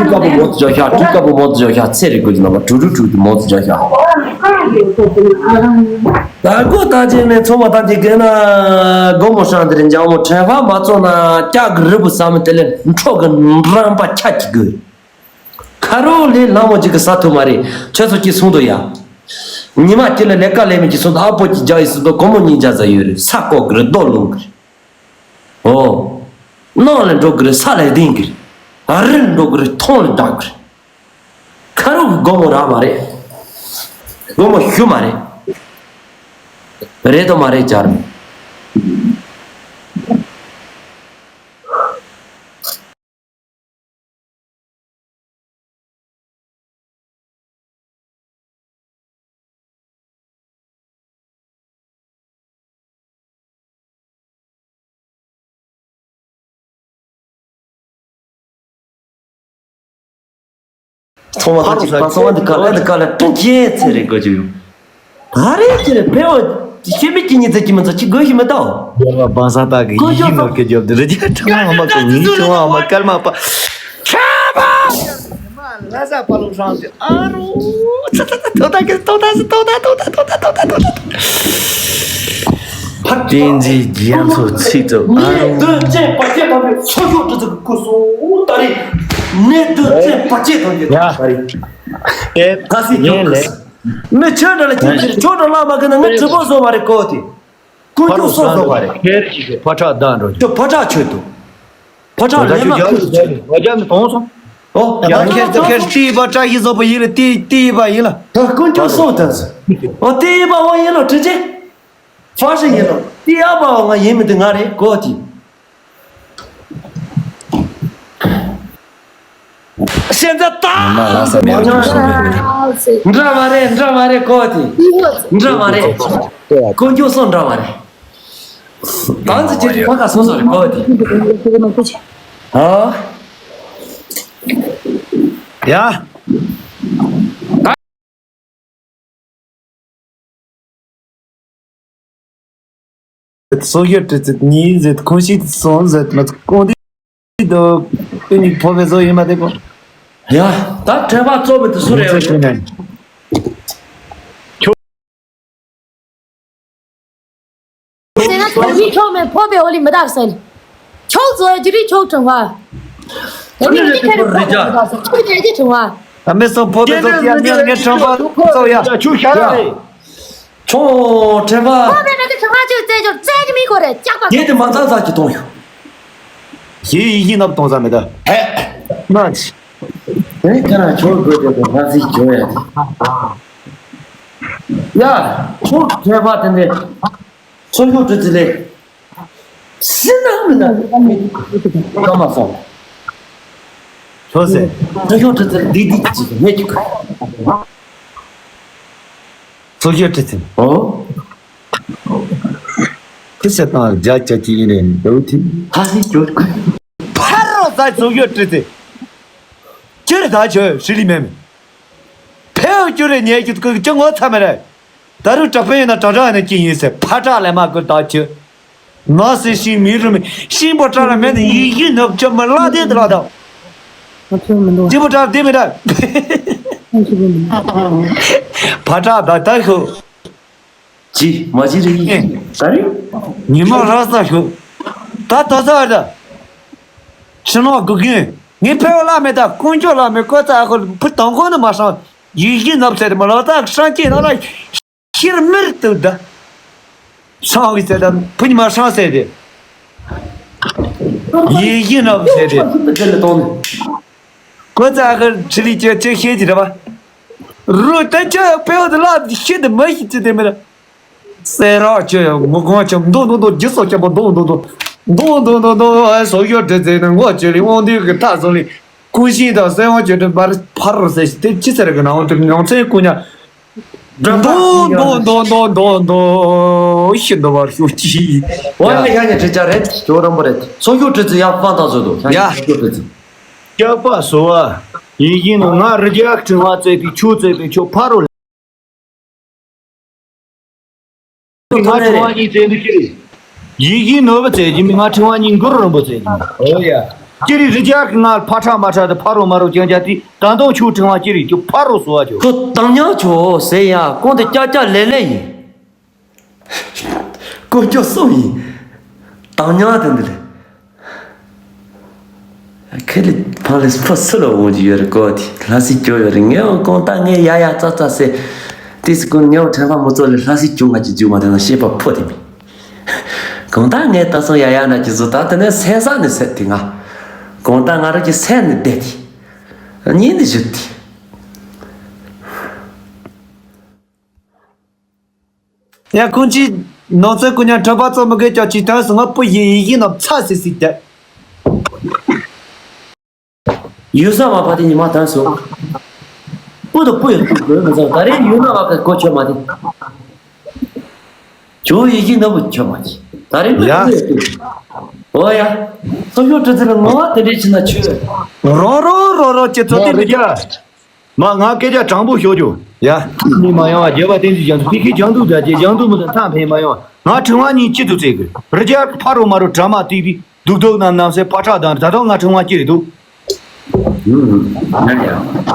སྐབས་མོ་ཙི་བྱ་ཤ། དུས་སྐབས་མོ་ཙི་བྱ་ཤ། ཚེ་རིག་གོ་ཅི་ན་མ་དྲུག་དྲུག་དྲུག་དུ་མོ་ཙི་བྱ་ཤ། ད་གོ་ད་ཅེ་ནས་ཚོ་མ་ད་ཅེ་གེ་ན་སྒོ་མོ་ཤང་དེར་འཇང་མོ་ཕྲན་ཕ་མ་ཚོ་ན་སྐྱག་གི་རི་བུ་ས་མི་དེ་ལས་འཕྲོ་གི་རང་པ་ཁྱ་ཅི་གི་ཁ་རོ་ལས་ལ་མོ་ཅིག་གི་ས་ཐུ་མ་རེད། ཁྱོད་ཚོ་ཅི་གསུང་དོ་ཡ། ཉི་མ་ཅི་ལ་ལས་ཀ་ལས་མི་ཅི་གསུང་དོ། ཨ་པོ་ཅི་རྒྱ་ཡི་སུ་དོ་སྒོ་མོ་གཉིས་རྒྱ་ཟ་ཡོད་རེད། ས་ཀོ་གི་རེད། རྡོ་ལུང་གི་རེད། ཨོ། ནང་ལ་འགྲོ་གི་རེད། ས་ལ་ལྡིང་གི་རེད། རི་ལ་འགྲོ་གི་རེད། ཐོང་ལ་བསྒྲག་གི་རེད། ཁ་རོག་གི་སྒོ་མོ་རག་མ་རེད། སྒོ་མོ་ཞུ་མ་རེད། རེད་དོ་མ་རེད་ཅར། ཚོང་བ་ཁ་ཅིག་ད་ཚོང་བ་འདི་ག་ལ་འདི་ག་ལ་སྤུན་ཁྱེད་ཚེ་རིང་དགོས་ཀྱི་ཡོད། ད་རེས་ཀྱི་རེད་ཕེ་བ་ཤེས་མེད་ཀྱི་ཉིན་ཚེ་ཀྱི་མི་ཚོ་ཅི་དགོས་ཤི་མི་ལྟ། རྒྱལ་བ་བང་ས་ཏག་གི་ཡིད་ཀྱི་ནོར་གྱི་རྒྱབ་དུ་རི་རྒྱ་ཁྲ་མ་མ་ཀུ་ཉིན་ཆུང་བ་མ་སྐར་མ་པ་ཁྱ་པ། ལ་ས་པ་ལུང་ཧྲང་ཏི་ཨ་རུ། ཏོ་ཏ་ཀི་ཏོ་ཏ་སི་ཏོ་ཏ་ཏོ་ཏ་ཏོ་ཏ་ཏོ་ཏ་ཏོ་ཏ། བསྟན་འཛིན་རྒྱ་མཚོ་ཚིག་རྩུབ་ཨ་རུ། དོན་ཅན་བར་ཆད་དང་པོའི་ཚོགས་ཤོག་ཏུ་ཚུགས་ཀུ་སོ་ད་རེད། ནས་དོན་ཅན་བར་ཆད་དང་པོའི་ད་རེད། ད་སི་ཉོ་ཀུ་སོ། མི་ཆོས་འདྲ་ལ་ཁྱེད་ཀྱིས་ཆོས་འདྲ་ལ་མ་གི་ན་ངས་གྲི་པོ་བཟོ་བ་རེད་གོ་དེ། ཀུན་སྤྱོད་སོགས་བཟོ་བ་རེད། ཁྱེད་ཀྱིས་ཕ་ཁྲག་བདག་འགྲོ་རྒྱུ། ཕ་ཁྲག་ཆོད་དོ། ཕ་ཁྲག་ལས་མ་ཁུར་ཆོད། ང་རྒྱ་མི་གཏོང་སོང་། ཨོ། ཡང་ཁྱེད་ཚོ་ཁྱེད་ཀྱིས་ཕ་ཁྲག་ཡིན་བཟོ་པ་ཡིན་ལ་ཏི་ཏི་ཡིན་པ་ཡིན་ལ། ད་ཀུན་སྤྱོད་སོགས་ད་ཟེར། ཨོ་ཏི་ཡིན་པ་འོ་ཡིན་ལ་དྲི་ཅེ། ཧྥ་ཧྲི་ཡིན་ལ་ཏི་ཡ་པ་འོ་ང་ཡིན་མི་དེ་ང་རེད་གོ་དེ། ཤེས་འཛད་ད། ཉི་མ་ལྷ་ས་མེད་པ་ཅིག་བྱུང་གི་རེད། འདྲ་མ་རེད་འདྲ་མ་རེད་གོ་དེ། འདྲ་མ་རེད། ཀུན་སྤྱོད་སོགས་འདྲ་མ་རེད། ད་ཚོ་ཅི་ཕ་ག་སོ་སོ་རེད་གོ་དེ། ཨ། ཡ། སོ་ཡོད་དྲི་ཚིག་གཉིས་ཟེར་ཁོང་ཞིག་སོང་ཟེར་མ་ཁོང་དེ་དུ་དེ་ནི་ཕོ་བའི་བཟོ་ཡིན་མ་དེ་གོ། ཡ། ད་དྲན་པ་གཙོ་བོ་དེ་སུ་རེད་ཡ། ཟེར་ན་ཁྱོད་མི་ཁྱོད་མེད་ཕོ་བའི་འོ་ལི་མི་དག་ཟེར། ཁྱོད་བཟོ་ཡ་ཅི་རིགས་ཁྱོད་དྲང་བ། དེ་མི་ཁྱོད་ཁྱོད་རེད་ཅག་ཁྱོད་ཀྱི་དྲང་བ། ཨ་མེ་སོང་ཕོ་བའི་བཟོ་ཡ་ངས་ངས་དྲང་བ་ཚོ་ཡ། ཁྱོད་ཤ་ར་རེད། ཁྱོད་དྲན་པ། ཕོ་བའི་མི་དག་དྲང་བ་ཅིག་བཙལ་ཆོག་བཙལ་གི་མི་གོ་རེད་ཅག་པ། ངས་དེ་མ་ཚང་ཚང་གི་གཏོང་ཡོད། ཞེས་ཡིད་ཀྱི་ནབ་གཏོང་ས་མེད་ད། ཧེ། མ་ཆི། དེ་ཁྱེད་རང་ཆོག་དགོས་དེ་ང་ཚིག་བྱུང་ཡ་དེ། ཡ། ཆོག་ཁྱད་པར་དེ་འདྲས། ཚོ་ཡོད་དུ་དེ་ལས། སྲིད་ན་མི་ན་མི་ཀ་མ་སོང་། ཆོག་ཟེར། ཚོ་ཡོད་དུ་དེ་ལས་འདི་འདི་ཅིག་ངས་ཅིག་ཚོགས་ཞུགས་ཁྲི་འཛིན། ཨོ། ཁུ་སེ་དང་རྒྱ་ཆ་གི་ཡིན་ནས་འདུག་དེ། ཧ་སི་ཀྱོ། ཕ་རོ་ཟ་ཚོགས་ཞུགས་ཁྲི་འཛིན། ཁྱེད་ད་ཆོས་ཧྲི་ལི་མེམ། ཕེའུ་ཀྱུ་རེ་ཉལ་གྱི་ཀུ་ཀྱུ་ངོ་ཚ་མེ་རེད། ད་རུང་དྲག་པོ་ཡིན་ན་དྲག་དྲག་ནས་ཀྱི་ཡིན་ཟེར་ཕ་དྲག་ལས་མ་ཀུ་ད་ཆོས། ང་སེ་ཤིང་མི་རུ་མི་ཤིང་པོ་དྲག་ལ་མེད་ནས་ཡིག་ཡིག་ནོབ་ཅོ་མི་ལ་དེ་དེ་ལ་དང་། ང་ཚོ་མི་འདུག་ཅི་པོ་དྲག་དེ་མི་དྲག་ང་ཚོ་མི་འདུག་ཕ་དྲག་ད་ད་ཤོ། ཅི་མ་ཅི་རེད་ཡིན་ད་རེད། ཉི་མ་ར་ས་ཤོ། ད་ད་ས་ཨ་ད། ཕྱི་ནང་དགེ་རྒན། ངའི་ཕལ་བ་བླ་མེད་ད་དཀོན་མཆོག་བླ་མེད་ཀོ་ཙ་ཨ་ཁོ་ཕུ་དང་ཁོ་ནི་མ་སྲང་། ཡིད་བཞིན་ནོར་བུ་ཟེར་ཏེ་མ་ལོ་ད་སྲང་སྐྱེས་ནང་ལ་ཤེར་མེར་དུ་ད། སྲང་གི་ཟེར་ད་ཕུ་ཉི་མ་སྲང་ཟེར་ཏེ། ཡིད་བཞིན་ནོར་བུ་ཟེར་ཏེ། དེ་ལ་གཏོང་ནས། ཀོ་ཙ་ཨ་ཁོ་ཁྲི་ལི་ཅེ་ཅེ་ཤེས་ཀྱི་རེད་པ། རུ་ད་ཅི་ཕལ་བ་ད་བླ་ཤེས་དུ་མ་ཤེས་ཅི་དེ་མེད། སེ་ར་ཆོས་ཡང་ངུ་གང་ཆོམ་མདོ་མདོ་མདོ་རྒྱུ་སོགས་ཆེན་པོ་མདོ་མདོ་མདོ། མདོ་མདོ་མདོ་མདོ་ཨ་སོ་ཡོད་དྲི་ཟེར་ན་ངོ་ཆོས་ལི་དབང་འདུས་ཀྱི་མཐའ་སོང་ལི། ཀུན་ཤེས་དང་གསལ་དབང་ཆོས་སྒྲོན་པར་ཕར་རོ་ཟེར་ཞིག་དེ་ཅི་ཟེར་གི་ནའང་དེ་ནང་ཚན་ཀུན་ཉ། མདོ་མདོ་མདོ་མདོ་མདོ་མདོ་ཤི་མདོ་བར་ཤོག་ཅི། ཨོ་ཡ་ཡ་ཡ་ཅི་ཅ་རེད་ཇོ་རམ་པོ་རེད། སོ་ཡོད་དྲི་ཟེར་ཡ་ཕང་ཐང་བཟོ་དོ་ཡ་ཡ་སོ་ཡོད་དྲི་ཟེར། སྐྱག་པ་བཟོ་བ། ཡིན་གྱི་ནོ་ང་རི་རྒྱག་ཁྲི་བ་བཙལ་ཏེ་ཆུ་བཙལ་ཏེ་ཆུ་ཕ་རོ། ང་ཁྲི་བ་གཉིས་བཙལ་འདུག་ཅི་རེད། ཡིན་གྱི་ནོ་བ་བཙལ་གྱི་མི་ང་ཁྲི་བ་གཉིས་མགུར་རིན་པོ་བཙལ་གྱི་མི། ཨོ་ཡ། ཅི་རེད་རི་རྒྱག་གི་ང་ཕ་ཁྲ་མ་ཁྲ་དེ་ཕ་རོ་མ་རོ་ཀྱང་ཀྱང་དེ་ད་དུང་ཆུ་ཁྲི་བ་ཅི་རེད་ཀྱི་ཕ་རོ་བཟོ་བ་ཆོ། ཁོ་དང་ཉག་ཆོ་ཟེར་ཡ་ཀོང་དེ་ཀྱག་ཀྱག་ལེ་ལེ་ཡིན། དཀོན་མཆོག་གསུམ་ཡིན། དང་ཉག་དེ་འདི་ལས། ཁེ་ལི་ཕང་ལེ་ཕོ་སུ་ལ་འོང་རྒྱུ་ཡོད་རེད་གོ་དེ་ལྷ་སྲས་སྐྱོ་ཡོད་རེད། ངས་འོང་གང་ལྟར་ངས་ཡ་ཡ་ཙ་ཙ་ཟེར། དེ་སི་ཀུན་ངས་འོང་ཕྲན་ལྷ་མི་ཚོ་ལས་ལྷ་སྲས་སྐྱོ་ང་ཅི་རྒྱུ་མ་དེ་ན་ཤེས་པ་ཕོ་དེ་མིན། གང་ལྟར་ངས་ད་སོང་ཡ་ཡ་ན་ཅི་བཟོ་ད་དེ་ནས་སེ་ས་ནས་སེ་དེ་ང་། གང་ལྟར་ང་རང་གི་སེ་ནས་བསྡད་དེ། གཉིས་ནས་བཞུད་དེ། ཡ་ཁོང་ཅིས་ནང་ཚན་ཀུན་ཉ་ཁྲོན་པ་ཚོ་མི་དགོས་ཀྱང་ཅིས་དོན་སོང་ང་སྤུ་ཡི་ཡིད་བཞིན་ནམ་ཚ་སི་སི་དེ། ཡུལ་ས་མ་ཕ་དེ་ཉི་མ་དོན་སོང་། སྤུ་དང་སྤུ་ཡོད་དུ་དགོས་མི་ཚང་ད་རེས་ཡུལ་ན་བ་ག་གོ་ཆོད་མ་དེ། ཇོ་ཡིད་བཞིན་ནམ་བུ་ཆོད་མ་དེ། ད་རེས་སྤུ་ཡ། སྤུ་ཡོད་དུ། ཨོ་ཡ། སོ་ཡོད་དྲི་ཟེར་ལ་ངོ་བ་དེ་འདྲས་ཕྱིན་ན་ཆོད། རོ་རོ་རོ་རོ་ཅི་ཚོ་དེ་མི་རྒྱ། མ་ང་སྐད་ཆ་དྲང་པོ་ཤོད་རྒྱུ། ཡ། མི་མ་ཡོང་བ་རྒྱལ་བ་བསྟན་འཛིན་རྒྱ་མཚོ་ཕི་ཁི་ལྗང་དུ་དྲ་རྒྱལ་ལྗང་དུ་མི་དང་ཐང་ཕན་མ་ཡོང་བ་ང་ཁྲི་བ་གཉིས་གཅིག་ཏུ་བརྩེ་གི་རི་རྒྱལ་ཕ་རོ་མ་རོ་དྲ་མ་ཏིག་ཏིག་སྡུག་སྡུག་རྣམ་རྣམ་སེ་ཕ་ཁྲག་དང་ད་དུང་ང་ཁྲི་བ་གཅིག་རེད་འདུག་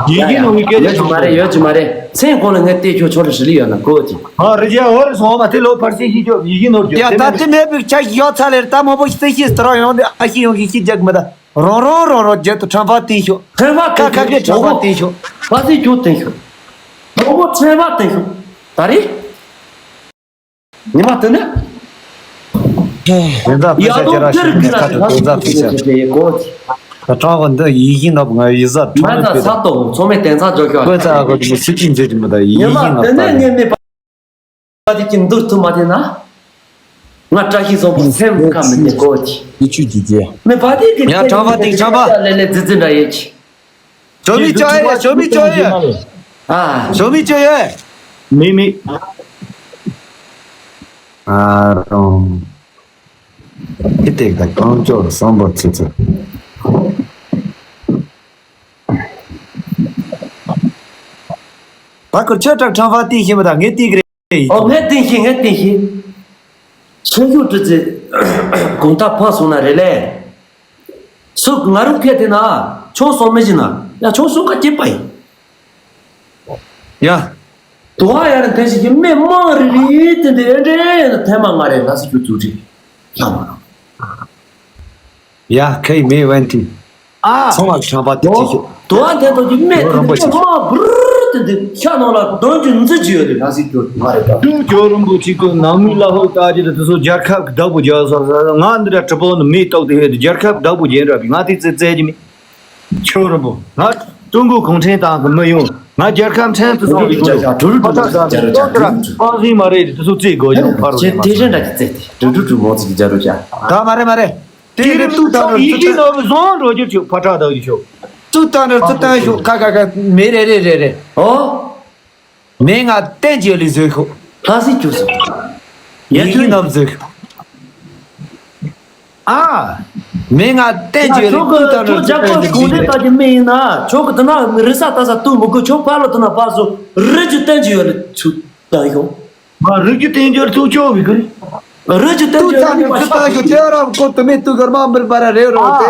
ཡིན་གྱི་ནོ་བའི་སྐད་ཆ་ཡོད་ཀྱི་མ་རེད་ཡོད་ཀྱི་མ་རེད། མཚན་གོང་ལ་ངས་བལྟས་ཁྱོད་ཆོ་ལ་ཧྲི་ལི་ཡོད་ན་གོ་གི་ཨ་རི་རྒྱལ་ཧོ་རི་སོང་བ་དེ་ལོ་ཕར་སེ་ཤི་ཁྱོད་ཡིན་གྱི་ནོ་རྒྱུ་ཡ་ད་དེ་མེད་པའི་ཆ་ཤི་ཡོད་ཚ་ལེར་ད་མོ་པོ་ཤི་སེ་ཤི་སི་ཏི་ར་ཡོང་དེ་ཨ་ཤི་ཡོང་གི་ཤི་རྒྱག་མི་ད། རང་རང་རང་རང་རྒྱལ་དུ་ཁྲམ་པ་བསྟན་ཤོག་ཁྲམ་པ་ཁ་ཁ་ཁའི་ཁྲམ་པ་བསྟན་ཤོག་ཕ་སི་ཁྱོད་བསྟན་ཤོག་ངོ་བོ་ཁྲམ་པ་བསྟན་ཤོག་ད་རེས། ཉི་མ་དེ་ནས། དེ་ཚ་ཕུ་ཡ་ཤ་ཁྱེད་རང་དོ་ཤི་ཁ་ཐུག་དེ་ཚ་ཕུ་ཤ་ཁྱེད་ཀྱི་གོ། ད་གྲང་བ་འདི་ཡིད་བཞིན་ནོར་བུ་ང་ཡི་ཟ་ཁྲང་མེད་པའི་ད། ཚ་ཏོ་ཚོ་མེད་དེ་ཚ་འཇོག་ཤོག་ཁོས་ཚ་གོ་དེ་སུ་ཅི་མཛད་ཀྱི་མི་ད་ཡིད་ཉི་མ་བཞིན་ནོར་དེ་བུ་ནས་ད། ངས་མེད་པ། བ་དེ་ཀྱི་འདུག་ཐུབ་མ་དེ་ན། ང་བཀྲ་ཤིས་བཟང་པོ་སེམས་ཁ་མི་བདེ་གོ་གི། ཡི་ཆུ་ཀྱི་རྗེ། མི་བ་དེ་གི་ཡ་ཁྲང་པ་དེ་ཁྲང་པ། ལེ་ལེ་ཛི་ཛི་འདྲ་ཡོད་གི། ཞོ་མི་ཅོ་ཡེ་ཞོ་མི་ཅོ་ཡེ། ཨ། ཞོ་མི་ཅོ་ཡེ། མི་མི། ཨ་རོང་། ཨི་ཏེག་དང་རྐང་ཅོག་སམ་བྷོ་ཚི་ཚི། ད་ཁོ་ཆོས་གྲགས་ཁྲང་ཧྥ་བསྟན་ཤེས་མི་དང་ངས་བསྟན་གི་རེད། ཨོ་ངས་བསྟན་ཤེས་ངས་བསྟན་ཤེས། ཆོས་ཞུ་དྲི་ཚེ་གོང་ཐག་ཕ་སོང་ན་རེད་ལེ། སུ་ང་རུ་ཁས་དེ་ན་ཆོས་སོང་མི་ཞིག་ན་ཡ་ཆོས་སོང་ཁ་སྐྱེས་པ་ཡིན། ཡ། དུ་བ་ཡར་དེ་ཞིག་གི་མི་མང་རི་རི་དེ་འདི་ཨེ་འདྲེ་ཡིན་ན་ཐེ་མ་ང་རེ་ལ་སི་རྒྱུ་རྫུ་རི་ལྷ་མ་རང་། ཡ་ཁའི་མེ་ཝན་ཏི། ཨ། ཚོང་བ་ཁྲང་པ་དེ་ཅི་ཤོད། དུ་བ་དེ་དོ་ཀྱི་མེ་དེ་རིན་པོ་ཆེ། མ་བུར་དེ་འདི་ཤ་ནང་ལ་དོན་གྱི་འཛི་ཅི་ཡོད་དེ་ལ་སི་རྒྱུ་ང་རེ་ད། ཏུ་ཇོ་རིན་པོ་ཆེ་ཀུན་ནང་མི་ལ་ཧོ་ལྟ་ཅི་དེ་ཚོ་རྒྱལ་ཁབ་ཀྱི་བདག་པོ་རྒྱལ་ས་ང་འདི་འདྲ་གྲི་པོ་ནི་མེ་ཏོག་དེ་ཧེ་དེ་རྒྱལ་ཁབ་བདག་པོ་རྒྱལ་ར་བི་ང་དེ་ཙེ་ཙེ་ཅི་མེ། ཁྱོད་རིན་པོ། ང་ཀྲུང་གོ་གུང་ཁྲན་ཏང་གི་མི་ཡོང་། ང་རྒྱལ་ཁབ་ཕྲན་དུ་སོང་བའི་ཀུ་ལུ་ཕ་ཐག་ཟམ་པའི་ཏོག་ཏྲ་ཨང་སིན་མ་རེད་དེ་ཚོ་རྩེད་དགོས་ཀྱང་ཕ་རོ་ནས་མ་དེ་རེད་འདྲ་གི་རྩེད་དེ་ཀྲུ་ཀྲུ་ཀྲུ་མོ་ཚིག་གི་རྒྱ་རུ་བྱ། ད་མ་རེད་མ་རེད། དེ་རེད་ཏུ་ད་རུ་ཡིག་གི་ནོར་བུ་བཟང་འགྲོ་རྒྱུ་ཆོག་ཕ་ཐག་དག་རྒྱུ་ཆོག་ཏུ་ད་རུ་ཏུ་ད་ཤོག་ཁ་ཁ་ཁ་མེ་རེ་རེ་རེ་རེ། ཨོ། མེ་ང་བསྟན་རྒྱུ་ལས་བཟོས་ཤོག་ལྷ་སྲས་རྒྱུ་སོ། ཡ་ཡིན་ཁྱོད་ནམ་བཟོས་ཤོག་ཨ། མེ་ང་བསྟན་རྒྱུ་ལས་ཁྱོད་ཀུན་ཀྱི་དང་ཁྱོད་རྒྱལ་ཁབ་གུང་ཁྲན་ཏང་གི་མི་ཡིན་ན་ཁྱོད་ཀྱི་དེ་ན་རི་ས་ལྟ་ས་ཏུ་མི་དགོས་ཁྱོད་ཕར་ལ་དེ་ན་ཕར་སོ་རི་རྒྱུ་བསྟན་རྒྱུ་ཡོད་ལ་ཚུ་ད་ཡོང་། ང་རི་རྒྱུ་བསྟན་རྒྱུར་ཐུག་ཆོག་བི་གི་རི་རྒྱུ་བསྟན་ཏུ་རྒྱུ་ཚ་ཡོད་ནི་མ་ནི་ཤ་ཚུ་ད་ཤོ་ཏེ་ར་ཀོ་ཏུ་མེ་ཏུ་གར་མ་འབུར་པ་ར་རེ་རོ་ཏེ།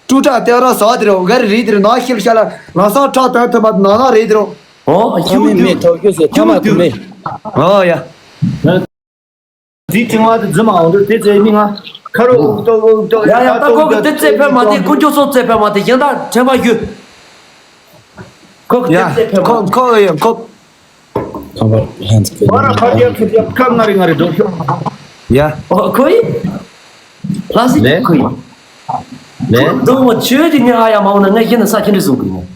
ཀྲུ་ཀྲ་ཏེ་ར་ས་དེ་རོ་གར་རི་དེ་ར་ན་ཤིལ་ཤ་ལ་ན་ས་ཁྲ་ཏ་ཐུ་མ་ན་ན་རེ་དེ་རོ། ཨོ་ཐ་མི་མེ་ཐོག་ཁྱོད་ཟེར་ཐ་མ་ཐུ་མེ། ཨོ་ཡ། རྫི་ཅིང་བ་དེ་རྫི་མ་འོང་དུ་དེ་ཚེ་མི་ང་། ཁ་རོ་འུག་ཏོ་འུག་ཏོ། ཡ་ཡ། ད་ཁོ་གི་དེ་རྩེ་ཕེབས་མ་དེ་དཀོན་མཆོག་སོགས་རྩེ་ཕེབས་མ་དེ་གཞན་དག་དྲན་པ་ཞུ། ཁོ་གི་དེ་ཡ་རྩེ་ཕེབས་མ་ཁོ་དེ། ཁོ་ཡ་ཁོ། How about hands? བར་ཕར་རྒྱབ་ཚུར་རྒྱབ་ཁ་ང་རེ་ང་རེ་འགྲོ་ཤོག་ཡ། ཨོ་ཁོ་ཡི། ལ་སི་ལེ། ཁོ་ཡི། ལེ། དུང་བ་ཆོས་ཀྱི་ངས་ཨ་ཡ་མ་འོང་ན་ངས་ཤེས་ན་ས་ཁྱེད་འདྲི་གསུང་གི་ཡིན།